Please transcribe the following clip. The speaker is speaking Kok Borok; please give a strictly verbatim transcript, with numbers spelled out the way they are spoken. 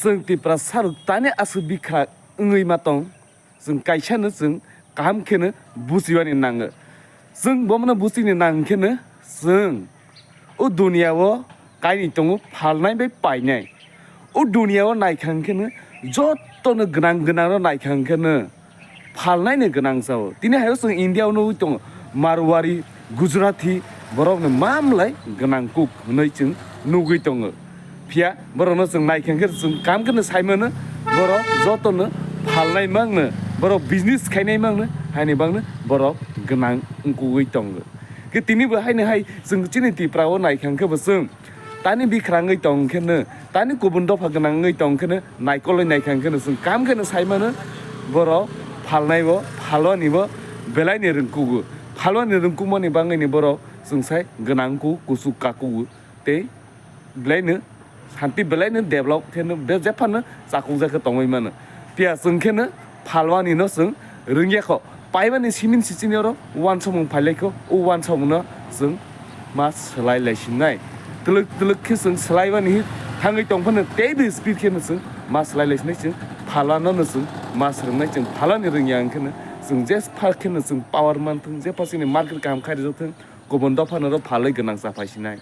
Chwng Tiprasa rok tani aswk bikha wngwi ma tong, chwng kaisa no chwng kaham khe no buchibani nango. Chwng bomo no buchini nang khe no chwng o duniya o kainwi tongo phalnai bai painai. O duniya o naikha hwn khe no joto no gwnang gwnang rok naikha hwn khe no phalnai ni gwnang sao. Tini hai o chwng India o nugwi tongo Marwari, Gujarati borok no mamlai gwnang kuk hwnwi chwng nugwi tongo. Phiya borok no chwng naikha hwn khe chwng kaham khe no sai mano borok joto no phalnai mang no, borok business khainai mang no, haini bang no borok gwnang wngkugwi tongo. Khe tini bo haini hai chwng chini Tripura o naikha hwn khe bo chwng tani bikhrangwi tong khe no, tani kubun dopha gwnangwi tong khe no, naikolwi naikha hwn khe no chwng kaham khe no sai mano borok phalnai bo phalwani bo belai ni rwngkugo. Phalwani rwngkukmani bangwi ni borok chwng sai gwnang kugo, kuchuk kakugo tei belai no santi belai no develop khe no be jephano chakukjak khe tongwi mano. Phiya chwng khe no phalwani no chwng rwngya kho. Paimani simin sichini oro uansukmung phailai kho, o uansukmung no chwng ma swlai lai sinai. Twlwk twlwk khe chwng swlaimani thangwi tong phano tei bai speed khe no chwng ma swlai lai sinai, chwng phalwano no chwng ma swrwngnai, chwng phalwani rwngya hwn khe no chwng jepha khe no chwng power man thung, jepha chini market kaham khai rijak thung, kubun dopha no oro phalwi gwnang cha phai sinai.